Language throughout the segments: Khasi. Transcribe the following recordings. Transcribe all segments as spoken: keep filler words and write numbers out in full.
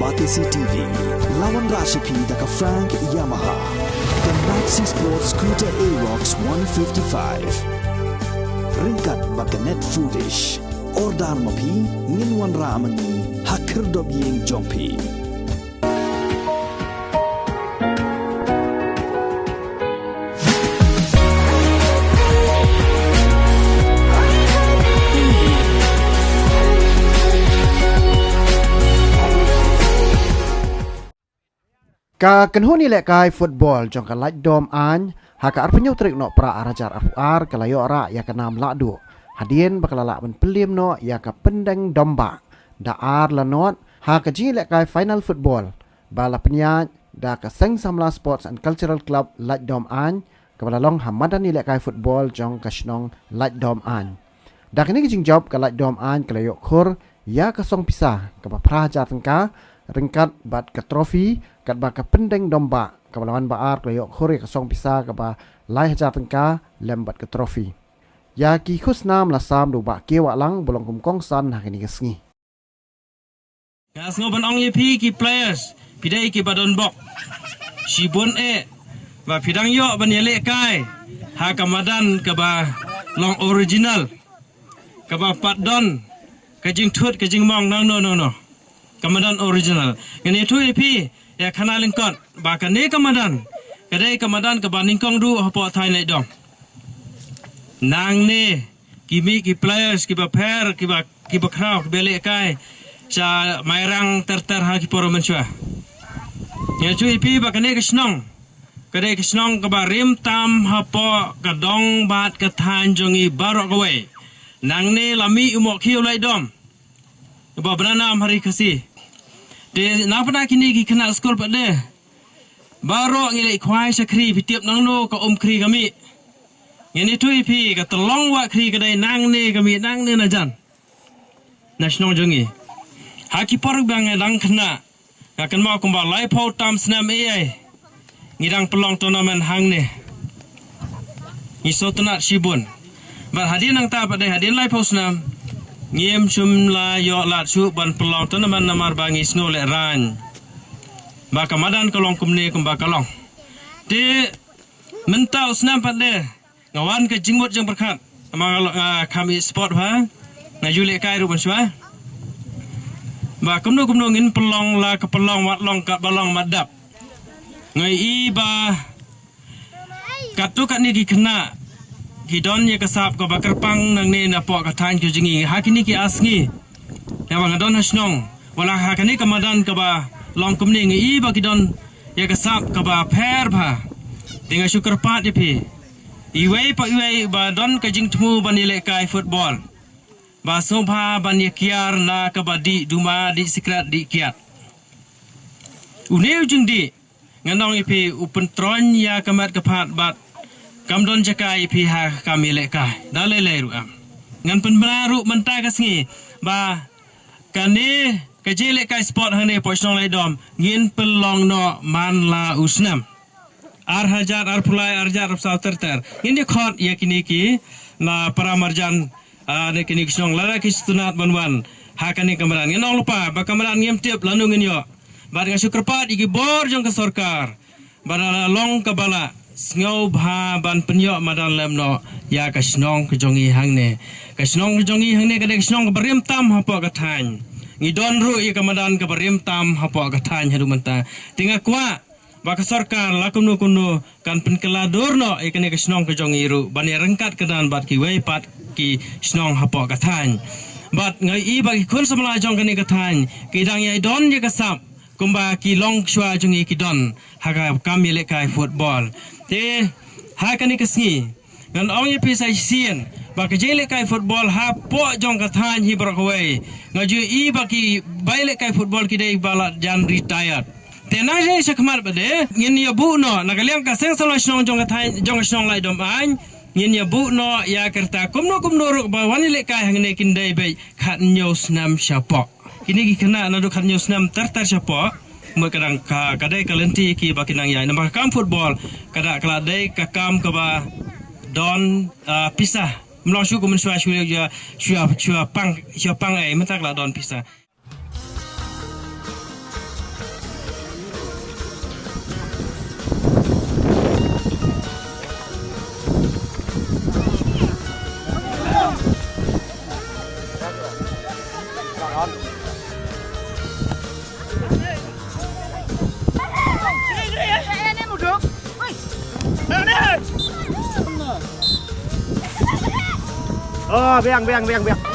Batesi T V, la wanrah sha phi da ka Frank Yamaha, ka Maxi Sport Scooter Aerox one fifty-five. Ryngkat bad ka Net Foodish. Order ma phi, ngin wanrah ma ngi ha khyrdop ïing jong phi. Ka kynhun ïalehkai football jong ka Laitdom Ain, ha ka arphew tarik Nohprah arhajar arphew ar, ka la ïoh rah ïa ka nam lahduh hadien ba ka la lah ban pynliem noh ïa ka Pyndeng Dombah da ar la nod ha ka jingïalehkai final football ba la pynïaid da ka Seng Samla Sports and Cultural Club Laitdom Ain, kaba la long ha madan ïalehkai football jong ka shnong Laitdom Ain. Da kane ka jingjop, ka Laitdom Ain ka la ïoh khur ïa ka song pisa kaba phra hajar tyngka, ryngkat bad ka trophy, katba ka Pyndeng Dombah kaba la wan ba ar ka la ïoh khur ïa ka song pisa kaba lai hajar tyngka lem bad ka trophy. Ïa ki khusnam la sam da u Bah K. Wahlang, ba long kum kongsan ha kane ka sngi. Nga sngew ban ong ïa phi ki players, phi dei kiba don bok shibun eh, ba phi dang ïoh ban ïalehkai ha ka madan kaba long original, kaba pat don ka jingthut ka jingmong nangno nangno, ka madan original. Ngan ïathuh ïa phi ïa khana lyngkot ba kane ka madan ka dei ka madan kaba nyngkong duh hapoh thaiñ Laitdom. Nangne ki mih ki players kiba pher, kiba, kiba khraw, kiba lehkai sha Mairang ter ter ha ki por mynshuwa. Nga ïathuh ïa phi ba kane ka shnong ka dei ka shnong kaba rim tam hapoh ka dong bad ka thaiñ jong ngi baroh kawei. Nangne la mih u Mohkhiew Laitdom, ba bna nam ha ri Khasi. Te na bynta kine ki khynnah skul pat de, baroh ngi leit khwai sha Khri, phi tip nangno ka um Khri ka mih. Ngan ïathuh ïa phi, ka Tyllong Wah Khri ka dei nangne ka mih, nangne na jan, na shnong jong ngi. Ha ki por ba nga dang khynnah, nga kynmaw kumba laiphew tam snem ei ei ngi dang pynlong tournament hangne. Ngi sngewtynnat shibun. Bad hadien nangta pat de, hadien laiphew snem, ngim shym la ïoh lad shuh ban pynlong tournament namar ba ngi sngew lehraiñ ba ka madan ka long kumne kumba ka long. Te mynta u snem pat de nga wan ka jingmut jingpyrkhat, namar nga, nga kham ïeit sport bha, nga ju lehkai ruh mynshuwa. Ba kumno kumno ngin pynlong, la ka pynlong, wat long kaba long, mat dap. Nga ïohi ba katto katne ki khynnah ki don ïa ka sap kaba kyrpang nangne napoh ka thaiñ ka jong ngi ha kine ki ar sngi. Naba nga don ha shnong, wat la ha kane ka madan kaba long kumne, nga ïohi ba ki don ïa ka sap kaba pher bha. Te nga shu kyrpad ïa phi, iwei pa iwei ba don ka jingthmu ban ïalehkai football, ba sngewbha ban ïa kiar na kaba dih duma, dih sikret, dih kiad. Une u jingdih, ngan ong ïa phi, u pyntroiñ ïa ka met ka phad bad kam don jaka ïa phi ha ka kam ïalehkai da lei lei ruh em. Ngan pynbna ruh mynta ka sngi ba kane ka jingïalehkai sport hangne hapoh shnong Laitdom ngin pynlong noh man la u snem. Ar hajar arphew lai, ar hajar arphew saw ter ter. Ngin ïa khot ïa kine ki na para marjan, ah, ne kine ki shnong, lada ki sngewtynnat ban wan ha kane ka madan. Ngan ong lypa ba ka madan ngim tip lano ngin ïoh. Bad nga shu kyrpad ïa ki bor jong ka sorkar ba la long kaba la sngewbha ban pynïoh madan lem noh ïa ka shnong ka jong ngi hangne. Ka shnong ka jong ngi hangne ka dei ka shnong kaba rim tam hapoh ka thaiñ. Ngi don ruh ïa ka madan kaba rim tam hapoh ka thaiñ haduh mynta. Te nga kwah ba ka sorkar la kumno kumno kan pynkylla dur noh ïa kane ka shnong ka jong ngi ruh ban ïa ryngkat kyrdan bad kiwei pat ki shnong hapoh ka thaiñ. Bad nga ïohi ba ki khun samla jong kane ka thaiñ ki dang ïa don ïa ka sap kumba ki longshuwa jong ngi ki don ha ka kam ïalehkai football. Te ha kane ka sngi ngan ong ïa phi sa shisien ba ka jingïalehkai football hapoh jong ka thaiñ hi baroh kawei, nga ju ïohi ba ki ba ïalehkai football ki dei ba la jan retired. Te na jai sha khmat pat de ngin ïa buh noh na ka liang ka seng samla shnong jong ka thaiñ, jong ka shnong Laitdom Ain, ngin ïa buh noh ïa ka rta kumno kumno ruh ba wan ïalehkai hangne kin dei beit khathynñiew snem shapoh. Kine ki khynnah naduh khathynñiew snem ter ter shapoh, mut ka dang ka, ka dei ka lynti ki ba ki nang ïaid namar ka kam football ka da ka la dei ka kam kaba don, ah, pisa. Ym long shuh kum mynshuwa, shuwa, shuwa, shuwa pang, shuwa pang ei, mynta ka la don pisa. Oh, biang, biang, biang, biang.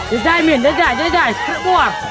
Dai dai min, dai dai, dai dai, script war.